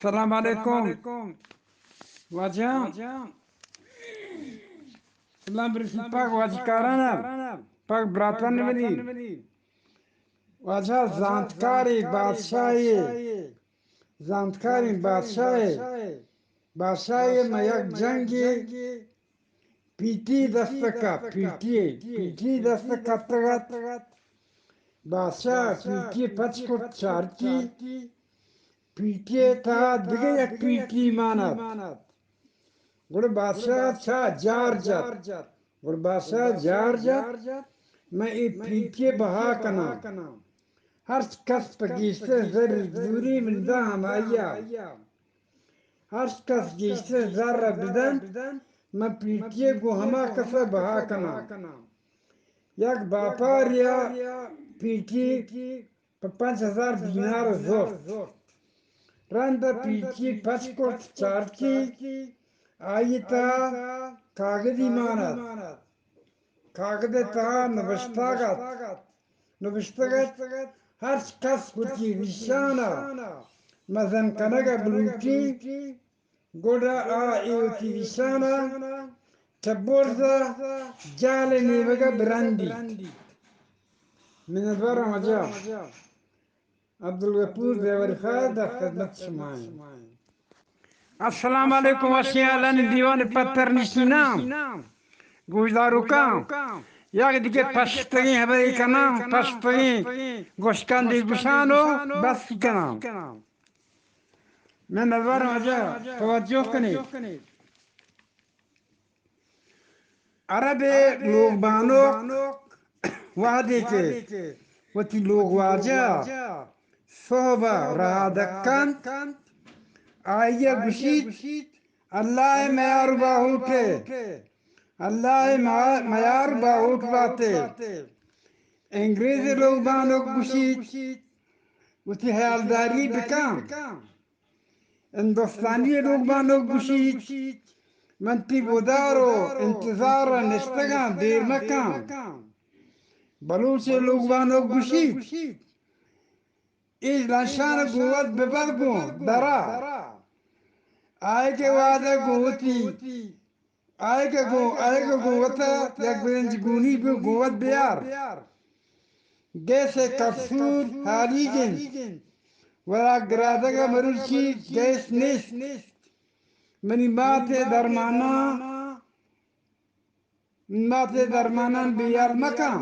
السلام علیکم واجہ۔ سلام برسی پاک واجہ کارانا، پاک براتان منی۔ واجہ زانتکاری بادشاہی، زانتکاری بادشاہی، بادشاہی ما یک جنگی پیٹی دست کپت، پیٹی، پیٹی دست کپتگ ات۔ بادشاہ پیٹی پچ کت، چارتی، پیٹی تہا دگہ یک پیٹی مان ات۔ گڑا بادشاہ چا جار جت، گڑا بادشاہ جار جت، من اے پیٹی بہا کناں۔ ہرچ کس پہ گیشتر زر زوری من داں ہمائی ءَ۔ ہرچ کس گیشتر زر ءَ بدنت، من پیٹی ءَ گوں ہما کس ءَ بہا کناں۔ یک باپارے ءَ پیٹی پہ پنچ ہزار دینار ءَ زرت۔ رند ءَ پیٹی پچ کرت، چارتی، آئی ءِ تہا کاگدی مان ات۔ کاگد ءِ تہا نبشتگ ات، نبشتگ ات، ہرچ کس وتی ریشان ءَ مزن کنگ ءَ بلوٹی، گڑا آ اے وتی ریشان ءَ چہ برز ءَ جال ءِ نیمگ ءَ برندی۔ منتوار آں واجہ۔ عبدالغفور دیواری خاص در خدمت شما ایں۔ السلام علیکم، وشیں حالانی دیوان ءِ پتر نشیناں، گوشداروکاں، یک دگہ پشتگیں ہبرے کناں، پشتگیں گوشکندے گوشاں و بس کناں۔ منتوار آں واجہ، توجہ کنیت۔ عرب ءِ لوگ بانک وہدے کہ وتی لوگ واجہ ءَ سہب ءَ رہادگ کنت، آئی ءَ گوشیت، اللہ ءِ میار باہوٹ ءَ، اللہ ءِ ما-، میار باہوٹ بات ئے۔ انگریز ءِ لوگ بانک گوشیت، وتی ہیالداری بکن۔ ہندوستانی لوگ بانک گوشیت، من تئی ودار و انتظار ءَ نشتگاں، دیر مکن۔ بلوچ لوگ بانک گوشیت، اے لنشان گوں وت ببر گوں درا۔ آئیگ ءِ وہد ءَ گوں وتی آئیگ ءَ گوں، آئیگ ءَ گوں وت ءَ یک برنج گونی بہ گوں وت بیار۔ گیس ءِ کپسول ہالیگ انت، ولا گرادگ ءَ مروچی گیس نیست۔ منی مات ءِ درماناں، منی مات ءِ درماناں بے ہیال مکن۔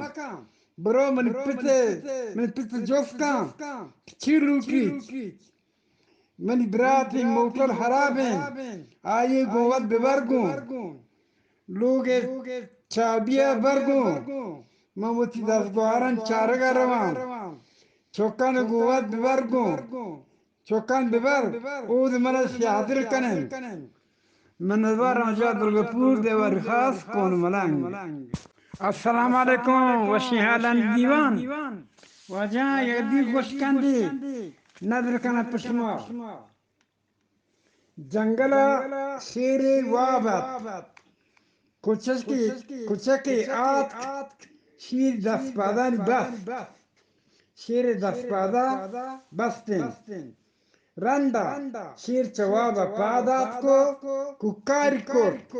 برو منی پت ءَ، منی پت ءَ جست کن، چی لوٹیت؟ منی برات ءِ موٹر ہراب انت، آئی ءَ گوں وت ببر گوں۔ لوگ ءِ چابی ءَ بر گوں۔ من وتی دزگوہاراں چارگ ءَ رواں۔ چکاں گوں وت ببر گوں۔ چکاں ببر، اود من ءَ سیاہدل کن انت۔ منتوار آں واجہ عبدالغفور دیواری خاص کون ملنگ۔ السلام علیکم، وشیں حالانی دیوان۔ واجہ یک دی گوشکندے ندر کناں پہ شما۔ جنگل ءَ شیرے واب ات۔ کچکے، کچکے آتک، شیر دست پادانی بست۔ شیر دست پادا بست انت۔ رندا شیر چہ واب ءَ پاد آتک و کوکاری کرت۔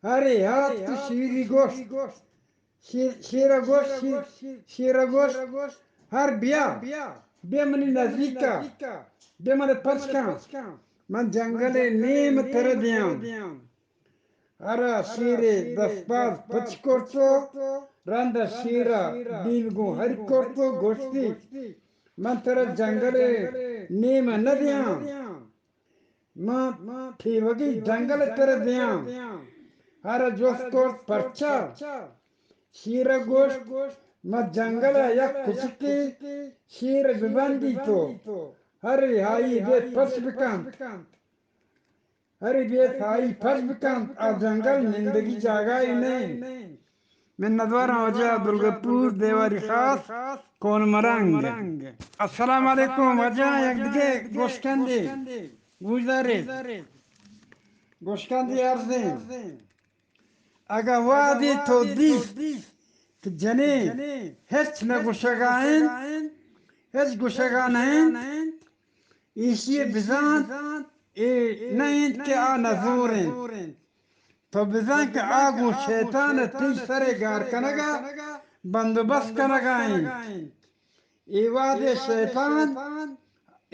ہرے آتک، شیری گوشت، شیر، شیر ءَ گوشت، شیر، شیر ءَ گوشت، ہر بیا، بیا منی نزیک ءَ، بیا من ءَ پچ کن، من جنگل ءِ نیم ءَ ترا دیاں۔ ہرا شیر ءِ دست پاد پچ کرت و رند ءَ شیر ءَ بیم گوں ہر کرت و گوشتی، من ترا جنگل ءِ نیم ءَ نہ دیاں۔ من تیوگی جنگل ءَ ترا دیاں۔ ہر ءَ جست کرت، پرچا؟ شیر ءَ گوشت، من جنگل ءَ یک کچکے شیر ءَ ببندی تو، ہر آئی ءَ بے پچ بکنت۔ ہر بے آئی پچ بکنت، آ جنگل نندگی جاگہے نہ انت۔ منتوار آں واجہ عبدالغفور دیواری خاص، کون ملنگ۔ السلام علیکم واجہ، یک دگہ گوشکندے گوشدارے۔ گوشکندے ارزیں۔ اگاں وہدے تو دیست کہ جنین ہچ نہ گوشگا انت، ہچ گوشگا نہ انت، ایشی ءَ بزانت، اے نہ انت کہ آ نزور انت۔ تو بزان کہ آ گوں شیطان ءَ تئی سر ءَ گار کنگ ءَ بندوبست کنگ ءَ انت۔ اے وہد ءَ شیطان،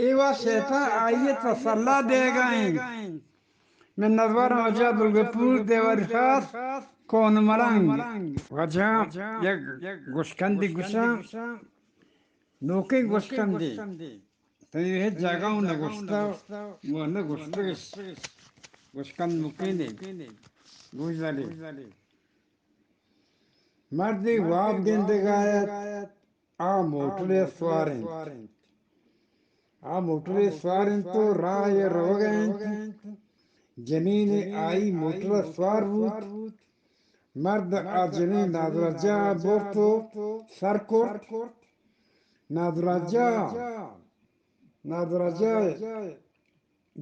اے وہد شیطان آئی ءَ تسلا دیگ ءَ انت۔ من نزور واجہ عبدالغفور دیواری خاص کون ملنگ۔ واجہ یک گوشکندی گوشاں، نوکیں گوشکندی۔ تئی ہچ جاگہ اوں نہ گوشتہ، و نہ گوشتگش۔ گوشکند مکینے۔ گوش دارے۔ مردے واب گندگ ءَ ات، آ موٹر ءَ سوار انت۔ آ موٹر ءَ سوار انت و راہ ءَ روگ ءَ انت۔ جنین آئی موٹر ءَ سوار بوت۔ مرد آ جنین نادراہجاہ ءَ برت و سر کرت۔ نادراہجاہ، نادراہجاہ ءِ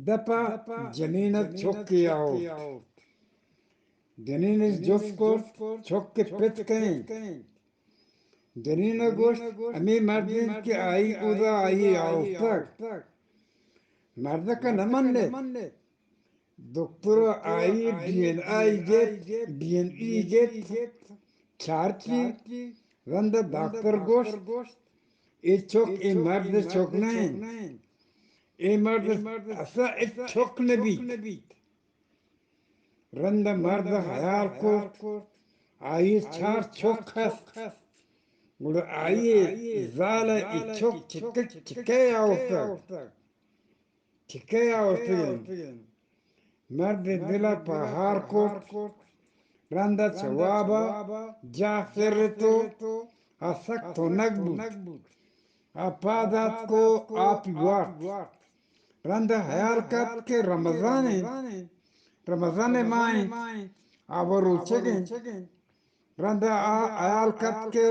دپ ءَ جنین ءِ چکے آورت۔ جنین ءَ جست کرت، چک ءِ پت کئے انت؟ جنین ءَ گوشت، ہمے مرد انت کہ آئی اودا آئی ءَ آورتگ۔ مردک ءَ نہ منت۔ دکتر ءَ آئی ءِ ڈی این اے گپت، ڈی این اے گپت، چارتی۔ رند ءَ داکتر گوشت، اے چک اے مرد ءِ چک نہ انت۔ اے مرد ءَ اصلا ہچ چک نہ بیت۔ رند ءَ مرد ءَ ہیال کرت، آئی ءَ چار چک ہست، گڑا آئی ءِ زال ءَ اے چک چکے، چکے آورتگ، چکے آورتگ انت۔ مرد ءِ دل ءَ پہار کرت، رند ءَ چہ واب ءَ جاہ سرت و آ سک تنگ بوت۔ آ پاد آتک و آپی وارت۔ رند ءَ ہیال کپت کہ رمضان انت، رمضان ءِ ماہ انت، آ وَ روچگ انت۔ رند ءَ آ ہیال کپت کہ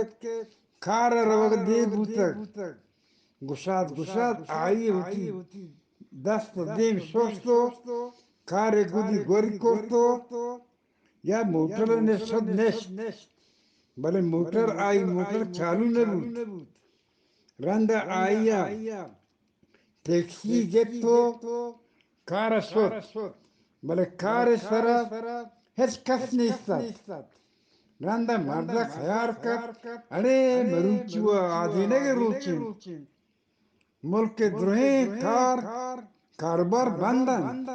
کار ءَ روگ ءَ دیر بوتگ۔ گشاد گشاد آئی ءَ وتی دست ءُ دیم ششت و کار ءِ گدی گوری کرت و یا موٹر ءَ نشت، نشت، بلے موٹر، آئی موٹر چالو نہ بوت۔ رند ءَ آئی ءَ ٹیکسی گپت و کار ءَ شت، بلے کار ءِ سر ءَ ہچ کس نیست ات۔ رند ءَ مرد ءَ خیال کت، اڑے مروچی و آدینگ ءِ روچ انت، ملک ءِ درہیں کار کاروبار بند انت۔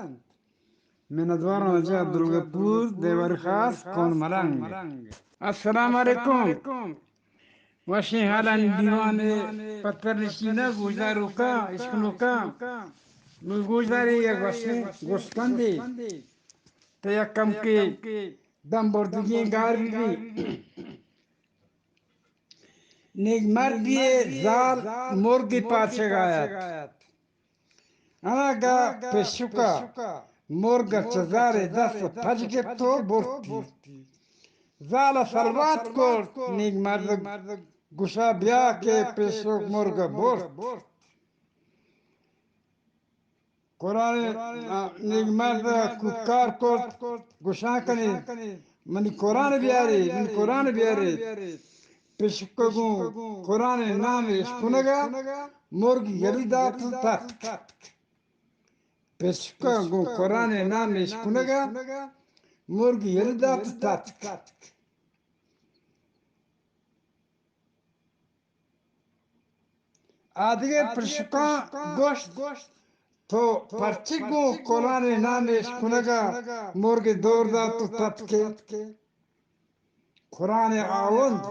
منتوار آں واجہ عبدالغفور دیواری خاص کون ملنگ۔ السلام علیکم۔ وشیں حالاں دیوان ءِ پتر نشیناں، گوشداروکاں، اشکنوکاں۔ نوں گوشدارے یک وشیں گوشکندے، تہ یک کمکے دم بردگیں گار بہ بی۔ نیک مردی ءِ زال مرگے پاچگ ءَ ات۔ اناگہ پشک ءَ مرگ ءَ چہ زال ءِ دست ءَ پچ گپت و برتی۔ زال ءَ سلوات کرت، نیک مرد گشا بیا کہ پشک مرگ ءَ برت۔ قرآن، آ، نیک مرد ءَ کوکار کرت، گشان کنی، منی قرآن بیاری، منی قرآن بیاری۔ پشک ءَ گوں قرآن ءِ نام ءَ اشکنگ ءَ مرگ یلی دات و تتک۔ پشک ءَ گوں قرآن ءِ نام ءَ اشکنگ ءَ مرگ یلی دات و تتک۔ آدگہ پشکاں گوشت، تو پرچی گوں قرآن ءِ نام ءَ اشکنگ ءَ مرگ ءَ دور دات و تتکے؟ قرآن ءِ آوند،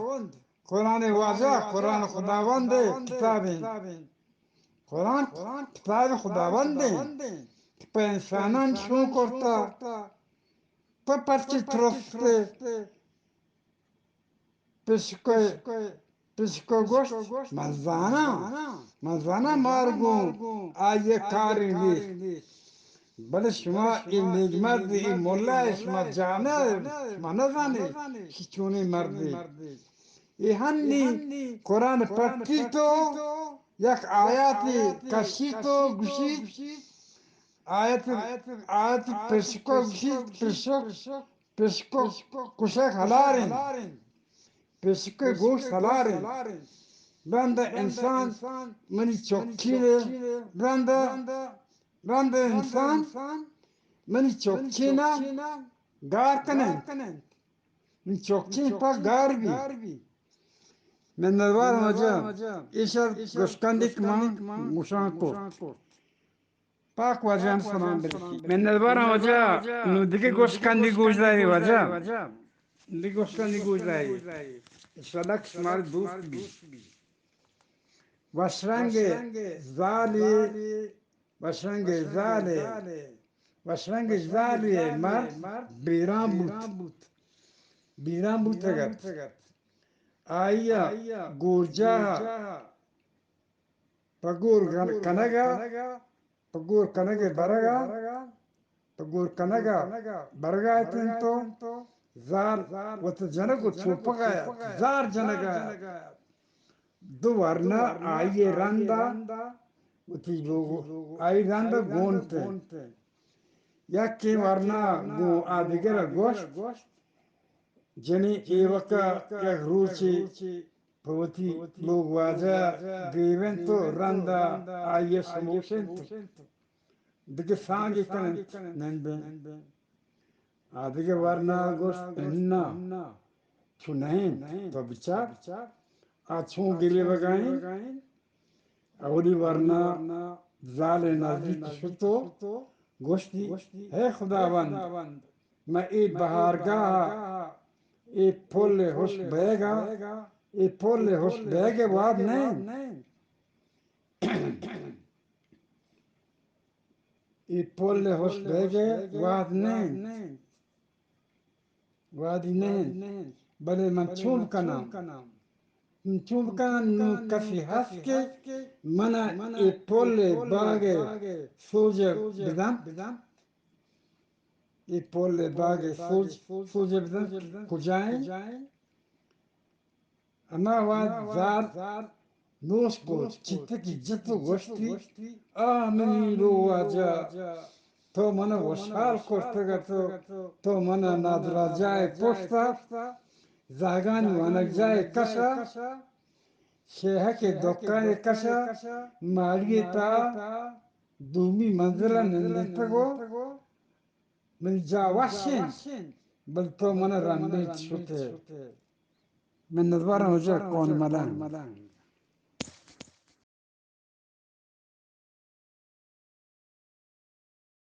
قرآن ءِ واجہ، قرآن خداوند ءِ کتاب انت۔ قرآن کتاب خداوند انت کہ پہ انساناں شون کرتا۔ تو پرچی ترستے؟ پشک ءَ، پشک ءَ گوشت، من زاناں، من زاناں مار گوں آئی ءَ کارے نیست۔ بلے شما اے نیکمرد، اے ملا ءَ شما جانے، شما نہ زانے، شی چونیں مردے۔ اے ہنی قرآن پٹی تو یک آیاتے کشی تو گوشی، آیت، آیت پشک ءَ گوشی، پشک پشک ءِ کشگ ہلار انت۔ پشک ءِ گوشت ہلار انت۔ رند ءَ انسان منی چکین ءَ، رند ءَ، رند ءَ انسان منی چکین ءَ گار کن انت۔ منی چکین پہ گار بی۔ منتوار واجہ، ایشا گوشکندی کہ من گوشان کرت۔ پاک واجہان سلام برسی۔ منتوار واجہ، نوں دگہ گوشکندی گوش داری واجہ۔ دگہ گوشکندی گوش داری۔ انشاءاللہ کہ شمار دوست بی۔ وشرنگ زالی، وشرنگ زالی، وشرنگ زالی مرد بیران بوت۔ بیران بوتگ ات۔ آئی ءَ گورجاہ ءَ پہ گور کنگ ءَ، پہ گور کنگ ءَ برگ ءَ، پہ گور کنگ ءَ برگ ءَ اتنت و زال وت جنگ و چوپگ ءَ ات، زار جنگ ءَ ات۔ دو ورنا آئی ءِ رند ءَ وتی لوگ، آئی رند ءَ گون ات۔ یکیں ورنا گوں آ دگر ءَ گوشت، جنی ایوک ءَ یک روچے پہ وتی لوگ واجہ ءَ گریونت و رند ءَ آئی ءَ شموشنت۔ دگہ سانگے کننت، نندنت۔ آ دگہ ورنا ءَ گوشت، اناں، چو نہ انت، تو بچار، آ چون گریوگ ءَ انت۔ اولی ورنا زال ءِ نزدیک شت و گوشتی، ہے خداوند، من اے بہارگاہ ءَ، اے پل ءِ ہشک بئیگ ءَ، اے پل ءِ ہشک بئیگ ءِ وہد نہ انت۔ اے پل ءِ ہشک بئیگ ءِ وہد نہ انت، وہدی نہ انت، بلے من چون بکناں؟ من چون بکناں؟ نوں کسے ہست کہ من ءَ اے پل ءِ باگ ءِ سوج ءَ بدنت؟ اے پل ءِ باگ ءِ سوج، سوج ءَ بدنت کجا انت؟ ہما وہد زال نوش کت، چتکی جت و گوشتی، آ منی لوگ واجہ، تو من ءَ وشحال کرتگ ات، تو من ءَ نادراہجاہ ءِ پشت ءَ، زہگانی ونگجاہ ءِ کش ءَ، شیہک ءِ دکان ءِ کش ءَ، ماڑی ءِ تہا دومی منزل ءَ نندتگ و منی جاہ وش انت، بلے تو من ءَ رمبیت شت ئے۔ منتوار آں واجہ کون ملنگ۔